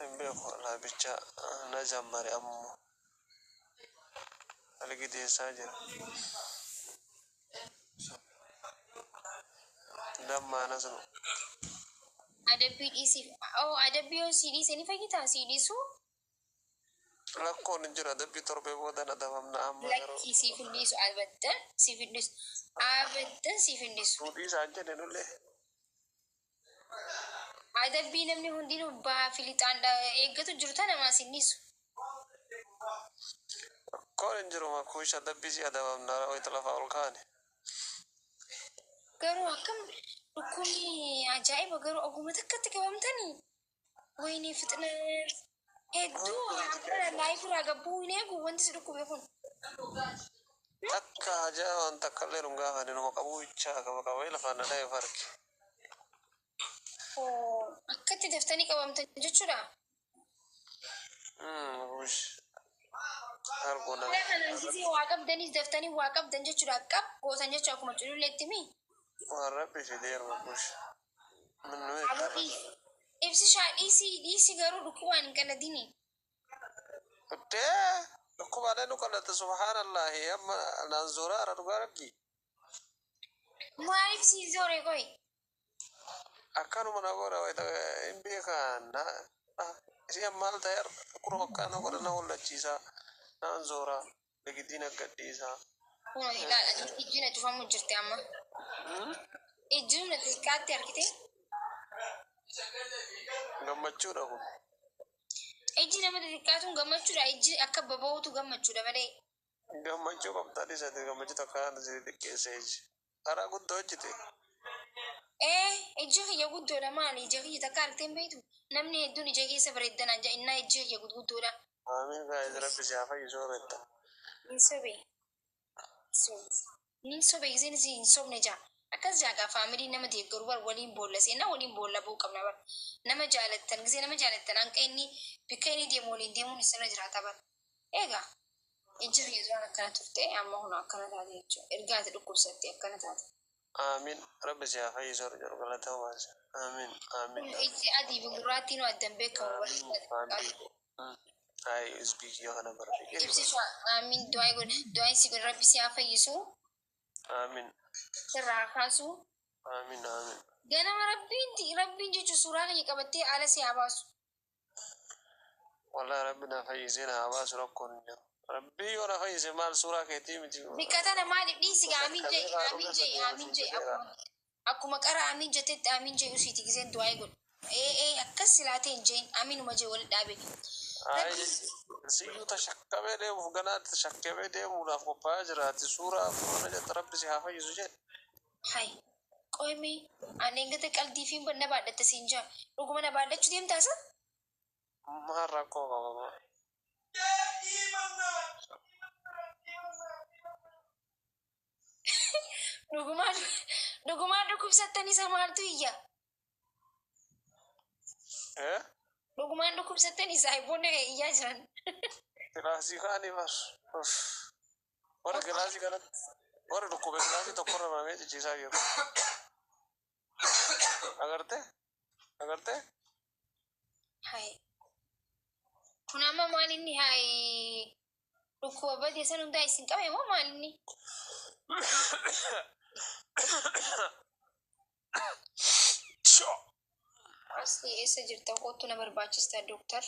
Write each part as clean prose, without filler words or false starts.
Hin beeku laa bicha na jammare ammo algideessaa jira. Dammaa nasnu. Adabbii dhiisiif. Oh, adabbii yoo sii dhiise ni fayyitaa sii dhiisuu? Rakkoon hin jiru adabbii torbee booda na adabamna amma garuu. Lakkii siif hin dhiisu abaddan siif hin dhiisu. Abaddan siif hin dhiisu. Nu dhiisaa hin jenne nullee. Adabbii namni hundinuu bahaa fi lixaan eeggatu jiru tana maa sin dhiisu. Rakkoon hin jiru makuush adabbii si adabamna wayita lafaa ol kaane. Garuu akkam dhukkubni ajaa'iba garuu oguma takkatti qabamtanii wayinii fixnaan hedduu haala live irraa gabbuu hin eegu wanti si dhukkube kun. Takka hajaa waan takka illee nun gaafanne numa qabuu bichaa qaba qabee lafaan na dhahe farki. Oo akkatti daftanii qabamtan jechuudha. Wush. Arguu nama. Haala kanaan gisee waa qabdanis daftanii waa qabdan jechuudha. Qab gootan jechuudha akkuma cululleetti mi. Waan rabbi fideeru wush. Minnu Aboo dhiisi. Ibsishaa dhiisii dhiisi garuu dhukkubaan hin qaladini. Uttee dhukkubaalee nu qalate subhaanallahi amma naan zoraara dhugaa rabbi. Maaliif sii zoore qoy? Akkanuma na godha wayita hin beekan isiin maal ta'e kunoo akkana godha na hollachiisa naan zoora ligidii na gadhiisa. Kunoo ilaala ijji na cufamu jirti amma. Ijji na xiqqaatti argite. Gammachuudha kun. Ijji nama xixiqqaatuun gammachuudha. Ijji akka baba'uutu gammachuudha malee. Gammachuu qabda dhisati gammachuu takka si xiqqeesse ijji. Karaa guddoo hojjete. Ee ijji kiyya guddoodha maali ija kiyya takka argitee hin beektu namni hedduun ija keessa bareeddanaan jedha innaa ijji kiyya gudguddoodha. Aamiin guys rabbi si haa fayyisu horetta. Hin sobe Nin sobe giseen isin hin sobne jaa akkas jaa gaa family nama deeggaru bar waliin boolla seenna waliin boolla ba'uu qabna bar nama jaalattan gisee nama jaalattan hanqa inni bikka inni deemu waliin deemuun isinirra jiraata bar eegaa ijji kiyya duraan akkana turte amma kunoo akkana taate jechuudha erga ati dhukkubsatte akkana taate. Aamin rabbi si haa fayyisu horjor galatoomaa Aamin Aamin Ijji adii fi gurraattiin adda hin beekamu bar Aamin Ay usbii kiyya kana bara fiqiri. Ibsisha aamin du'aa godhi du'aa si godhi rabbi si haa fayyisu Aamin sirraa haa kaasu. Aamin Aamin. Ganama rabbiin rabbiin jechuun suuraa kiyya qabattee ala si haa baasu. Wallahi rabbi na fayyisee na haa baasu rakkoon hin jiru. Rabbii yoo na fayyise maal suuraa keetii miti. Bikka tana maaliif dhiisi gaa amiin jee amiin jee amiin jee akkuma akkuma qara amiin jettetti amiin jee usiiti giseen du'aa godhu. Ee ee akkas silaa ta'e hin jeen amiinuma jee wali dhaabe. Ay siyyuu tashakkamee deemuuf ganaa tashakkamee deemuudhaaf qophaa'aa jira. Ati suuraa fuula jette rabbi si haa fayyisu jedhe. Hay qoy mee ani eengada qaldii fi na baadhatte siin jaa dhuguma na baadhachuu deemtaa sa? Maal rakkoo qaba maa? Dhugumaan dhugumaan dhukkubsattanii isa maaltu iyya? Eh? Dhugumaan dhukkubsattanii saahiboonni kee iyyaa jiran. Kilaasii kaanii bar. Uff. Warra kilaasii kanatti warra dhukkube kilaasii tokkorra maramee cicciisaa jiru. Agartee? Agartee? Hai. Kun amma maal inni hai dhukkuba badee san hundaa isin qabe moo maal inni? Asli eessa jirta kottu na barbaachista doktar.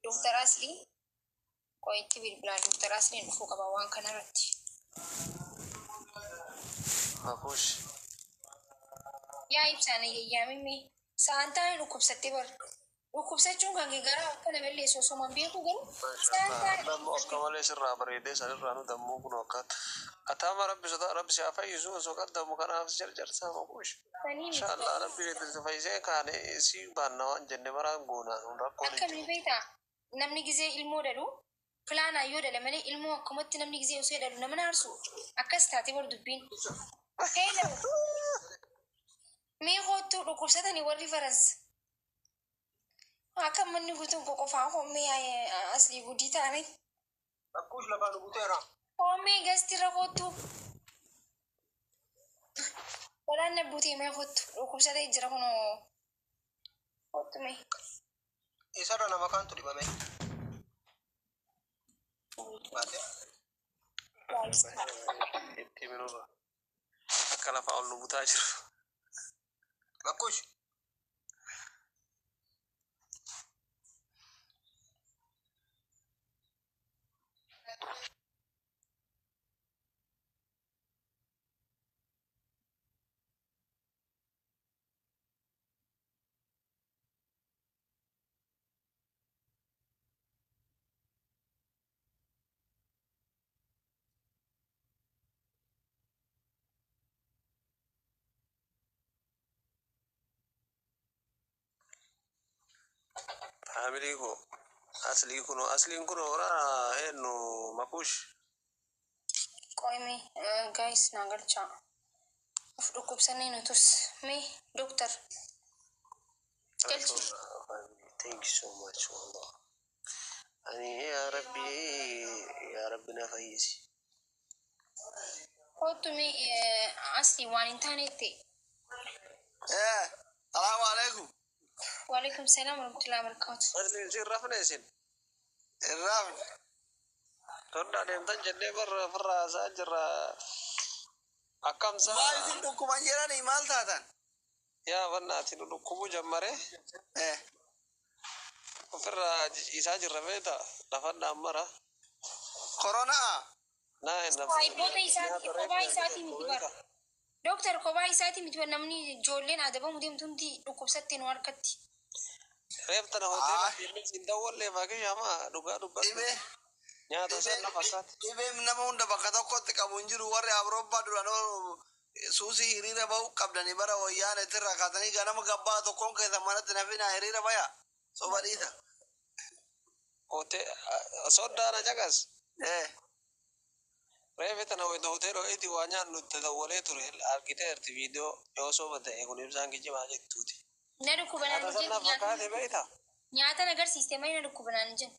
Doktar Asli qoy itti bilbilaa Doktar Asliin dhufuu qaba waan kana irratti. Makush. Yaa ibsaa na yayyaamin mee. Sa'aan taane dhukkubsattee bar. Dhukkubsachuun kan kee garaa akka na balleessu osoo man beekuu garuu sa'aan Mashallah. taane Dammoo akka dhukkubsattee. malee sirraa bareedee sanirraa nu dammuu kun akka ataama rabbi sodaa rabbi si haa fayyisu osoo qaddamu kanaaf si jarjarsaa makush. Sanii miti. Inshallah rabbi si fayyisee kaane si baanna waan jenne maraan goonaan hun rakkoon hin Akkamii jiru. beektaa namni gizee ilmoo dhalu pilaanaan yoo dhale malee ilmoo akkumatti namni gizee osoo dhalu nama naarsu akkas taate bar dubbiin. Hello. Mee koottuu dhukkubsatanii warri faras. Akka manni guutuun koo qofaa hommee aslii gudii taane. Akkuus lafaa nu buteera. Hommee gastirra koottuu. Balaan na buutee mee koottu dhukkubsatee jira kunoo. Koottu. Kootu mee. Isarra nama kaantu dhibame. Baate. Itti minurra. Akka lafa ol nu butaa jiru. Bakkush. Family koo aslii kunoo asliin kunoo ora eenyu makuush. Qoy mee guys naa galchaa. Of dhukkubsannee nutus mee doctor. Galchi. Thank you so much, wallah. Ani yaa Rabbi, yaa Rabbi na fayyisi. Kootu mee asli waan hin taanetti. Eh, salaamu alaikum. Waalaikum salaam warahmatullahi wabarakatuh. Asliin sin rafne isin. Irraafne. Toldaa deemtan jennee barra ofirraa haasa'aa jirra. Akkamsa Maal isin dhukkuban jedhanii maal taatan? Yaa bannaati nu dhukkubuu jammare Eh, ofirraa jijjiisaa jirra beeta lafan mara. Koronaa. Naa hin Saayiboota isaati kophaa isaatii miti bara. Doctor, kophaa isaatii miti bara, namni ijoolleen adabamu deemtu hundi dhukkubsatte nu harkatti. Reeftana hoteela deemee siin dawwallee fakkii hamaa dhugaa dubbadhu. Dhibee. Nyaata san na fakkaate. Dhibeen nama hunda bakka tokkotti qabu hin jiru. Warri Awurooppaa duraan suusii hiriira bahu qabdanii bara wayyaan itti kaatanii ganama gabbaa tokkoon keessa manatti nafinaa hiriira baya. Soba dhiisa. Soddaa na caqas. Eh, Reefi tana wayita hoteela wayiitii waa nyaannu itti dawwalee ture argiteerti viidiyoo yoo soba ta'e kun ibsaan kijibaa jettuuti. Na dhukkubanaan Nyaata san na fakkaate beektaa? Nyaata na agarsiiste malee na dhukkubanaan hin jennu.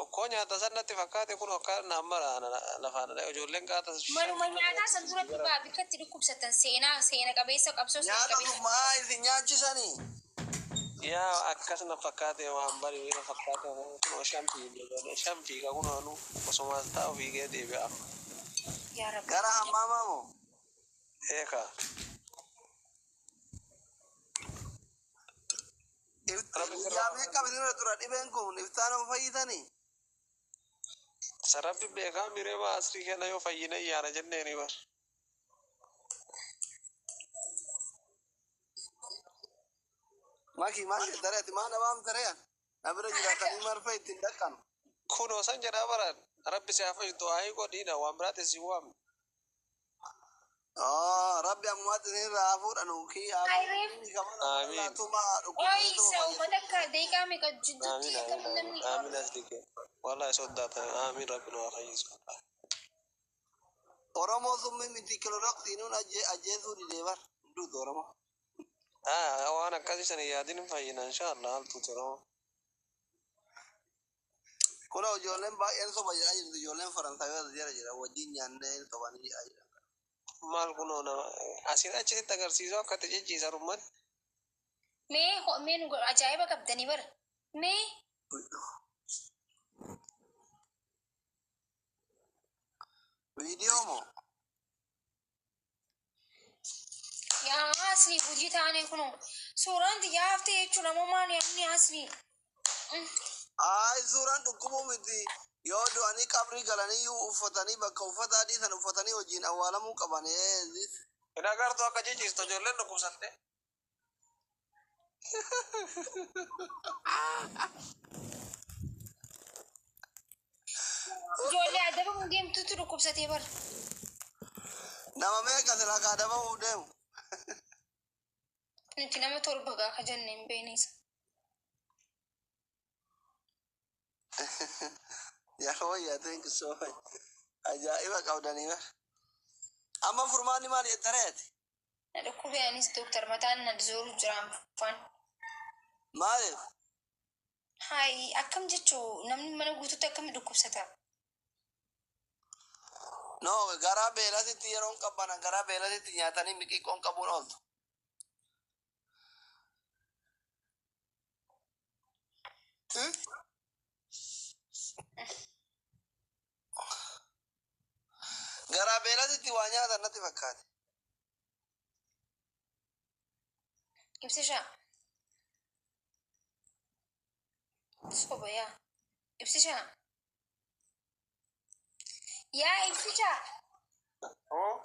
Okkoo nyaata san natti fakkaate kun akka naan mara lafaan ijoolleen qaata. Manuma nyaataa san duratti baa bikkatti dhukkubsatan seenaa seena qabeessa qabsoo seena Nyaata qabeessa. sun maa isin nyaachisanii? Yaa akkas na fakkaate waan bari na fakkaate kunoo shan fiigee shan fiiga kunoo nu osuma taa'u fiigee deebi'a. Yaa Rabbi. Gara hammaamaa moo? Eeka. Guyyaa meeqa isinirra tura dhibeen kun iftaan hin fayyitanii? Sarabbi beekaa miree maa asrii kenna yoo fayyina yaana jenneeni bar. Maki maal dareeti maa nama amtaree na bira jiraatanii marfa ittiin dhaqqanu. Kunoo san jedhaa baran rabbi si haa fayyisu du'aayii godhiidha waan biraatti si waamne. Rabbi ammaatti isinirraa haa fuudhanu kii Amiin. Oyi isa uummata akka deeqaa meeqa jidduutti Amiin akkam amiin namni amiin asli kee. Wallahi sodaatan amiin rabbi nu haa fayyisu. Oromoo summii miti kiloroksiinuun ajjeesuu didee bar duutu Oromoo. Ah, waan akkasii sana yaadin hin fayyina inshallah haltuuti Oromoo. Kuna ijoolleen baay'een soba jedhaa jirtu, ijoolleen Faransaayota jala jira wajjin nyaannee sobanii jedhaa jiran. Maal kunoo nama asiin achisitti agarsiisu akka itti cicciisan uummanni. Mee mee nu ajaa'iba qabdanii bara. Mee Viidiyoo moo? Yaa asli hojii taane kunoo suuraan xiyyaa haftee jechuun ammoo maal yaadni asli. Ay, suuraan dhukkubuu miti, yoo du'anii qabrii galanii uffatanii bakka uffata adii sana uffatanii hojiin awwaalamuu qaban. Hin agartuu akka cicciistu ijoolleen dhukkubsatte. Ijoollee adaba deemtutu dhukkubsatee bara. Nama meeqa silaa kaadabamuu deemu? Nuti nama 7 gaafa jenne hin beekne isa. Yaa wayyaa, thank you so much. Ajaa'iba qabdanii bar. Amma furmaanni maal jettareeti? Na dhukkubee anis doctor, mataan na zooru jira afaan. Maaliif? Hayi, akkam jechuu, namni mana guutuutti akkam dhukkubsata? No, garaa beelatitti yeroon qabbana garaa beelatitti nyaatanii miqiqqoon qabuun ooltu. Garaa beelatitti waa nyaatan natti fakkaate. Ibsishaa. Soba yaa. Ibsishaa. Yaa ibsishaa. Oo.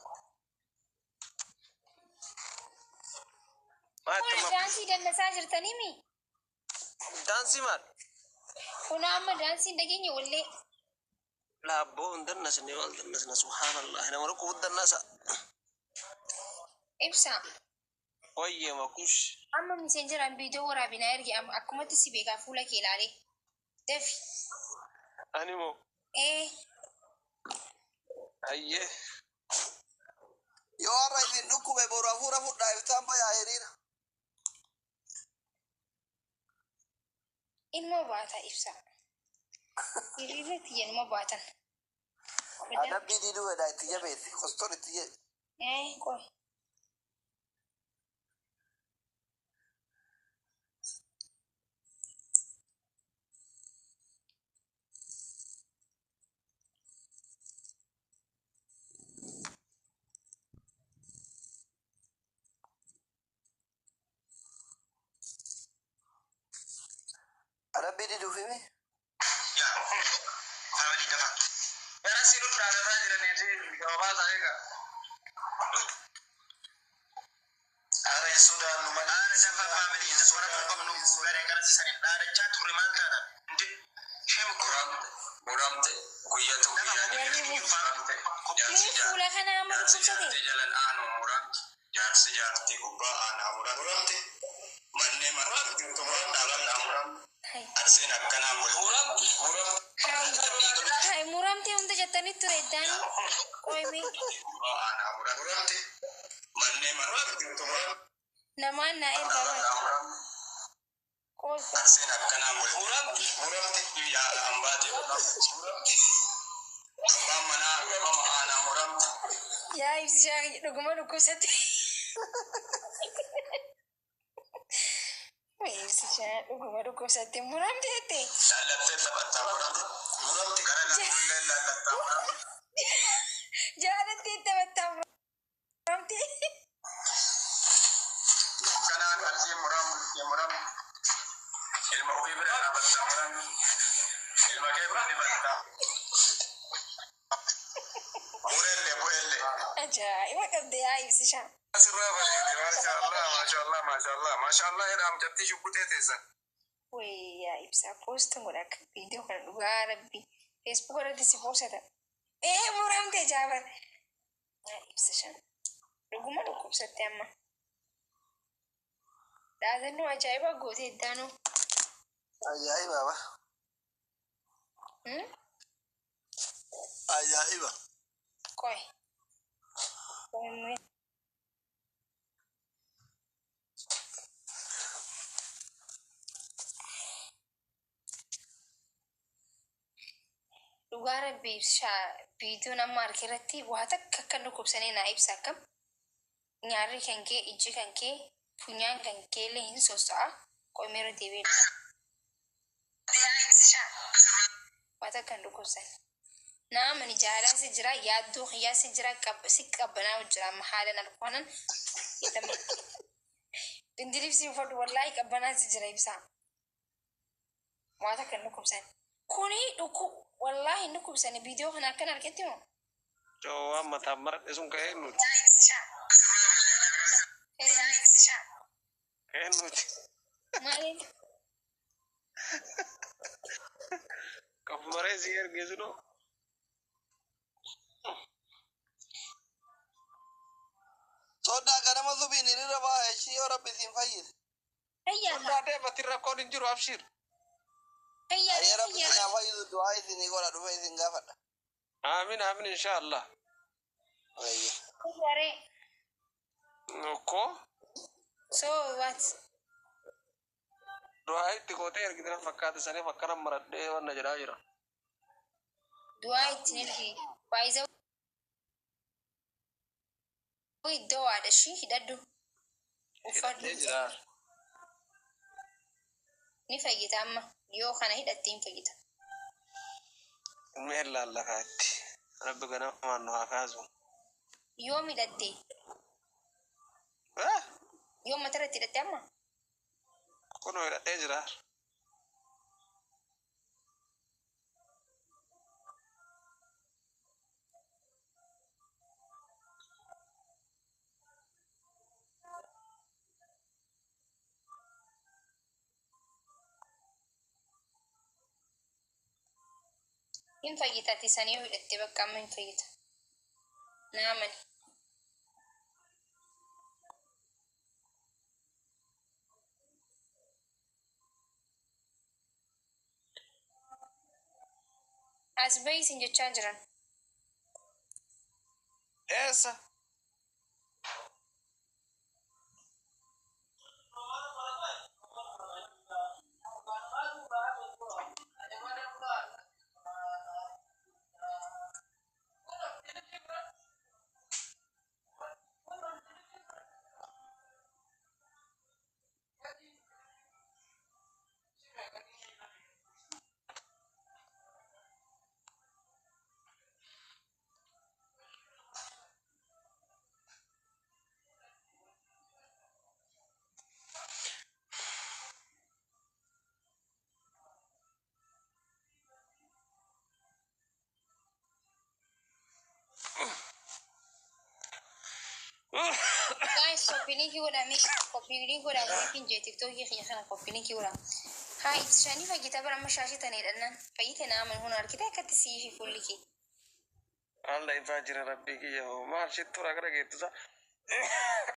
Maal Kun ittuma daansii dandasaa jirtanii? Daansii maal? Kun amma daansii hin dhageenye wallee. Laabboo hin dannasne, maal dannasna? Subhaanallah, nama dhukkubu dannasa. Ibsa. Wayyee makush. Amma miseenjaraan viidiyoo waraabinaa erge, amma akkumatti si beekaa fuula kee ilaalee. Dafi. Ani moo? Ee. Hayyee. Yoo har'a isin dhukkube, boru hafuura fudhaa, iftaan bayaa hiriira. Ilmoo baata ibsa. Hiriirra tiyya ilmoo baatan. Adabbii diduu edha, itti jabeessi. Kostor itti jedhe. Ee, qoy. Adabbii diduuf himi. Family dafa. Gara sinu dhaadataa jiraniiti gababaa isaa eega. Haara hin sodaannu malee. Haara dafa family hin sodaannu qabnu garee gara sisanii dhaadachaa turre maal taana? Inde sheem Muramte, muramte, guyyatu guyyaan muramte. Mee fuula kana amma Jaarsi dhukkubsate? jaartii jalan aanu muramte. Jaarsi jaartii gubbaa aanaa muramte. Muramte. Manneen muramte. Muramte. Hai. Arsiin akkanaan bulti. Muramte. Muramte. Hai. Hai, muramtee hunda jettanii ture iddaani. Qoy mee. Gubbaa aanaa muramte. Muramte. Manneen muramte. Namaan naa ergaa bara. Muramte. Qoy qoy. Arsiin akkanaan bulti. Muramte. Muramte. Yaa hambaate. Muramte. Abbaan manaa abbaa aanaa muramte. Yaa ibsishaa, dhuguma dhukkubsate. Mee ibsishaa, dhuguma dhukkubsatte, muramte jette. Laallattee taphattaa muramte. Muramte. Gara lafullee laallattaa muramte. Jaalattee taphattaa muramte. Kanaan arsii muramte muramte. Ilma ofii bira dhaabattaa muramte. Ilma kee bira dibattaa. Bu'ellee bu'ellee. Ajaa'iba qabde yaa ibsishaa. Asirraa bareede, maashaallah maashaallah maashaallah maashaallah jedha, amjattii shubbutee teessan. Wayii yaa ibsaa, poostiin godha akka viidiyoo kana, dhugaa rabbi. Facebook irratti si poosata. Ee, muramte jaabar. Yaa ibsishaa. Dhuguma dhukkubsatte amma. Dhaadannoo ajaa'ibaa gootee iddaanoo. Ajaa'iba ba. Hmm? Ajaa'iba. Qoy. Qoy. Dhugaa rabbi, ibsishaa, viidiyoon amma harka irratti waa takka akka dhukkubsanii naa ibsa akkam. Nyaarri kan kee, ijji kan kee, funyaan kan kee illee hin sosso'a. Qoy, meeroo deebi'ee. Waa takka hin dhukkubsan. Naamani jaalaa si jira, yaaddoo kiyyaa si jira, si qabbanaa jira amma haalan alkoonan. Bindiribsi uffadhu, wallaahi qabbanaa si jira ibsaa. Waa takka hin dhukkubsan. Kuni dhukku wallaahi hin dhukkubsani viidiyoo kana akkan argetti moo? Waan mataan maradhe sun ka'ee nuti. Ka'ee nuti. Maaliin? Qabu maree si ergeessinoo. Sodaa ganama subiin hiriira ba'a ishii yoo rabbi siin fayyise. Fayyaa. Sodaa deemati, rakkoon hin jiru, abshir. Fayyaa. Ayyee, rabbi Fayyaa. isin haa fayyisu, du'aa isinii godha, dhufe isin gaafadha. Aamin aamin, inshaallah. Ayyee. Fayyaaree. Okkoo. So what? Du'aa itti gootee ergite fakkaate, saniif akkana maradhee wanna jedhaa jira. Du'aa ittiin ergi. Baay'isa iddoo waadha ishii hidhadhu. Uffadhu. Hidhadhee jira. Ni fayyita amma. Yoo kana hidhatte hin fayyita. Mee laallakaatti. Rabbi ganamaan nu haa kaasu. Yoom hidhatte? Eh? Yoom matarratti hidhatte amma? Kunoo hidhadhee jira. Hin fayyita ati sanii yoo hidhatte bakka amma hin fayyita. Naa amani. As bahi isin jechaa jiran. Eessa? Guys, copy link godhame, copy link godhaa hin jee TikTokii kiyya kana copy link godhaa. Haa ibsishanii fayyita bara amma shaashii tana hidhannaan fayyite naa amani kun argite akkatti siif fuulli kee. Alla ifaa jira rabbii kiyya hoo maal shittuudha gara geettusa.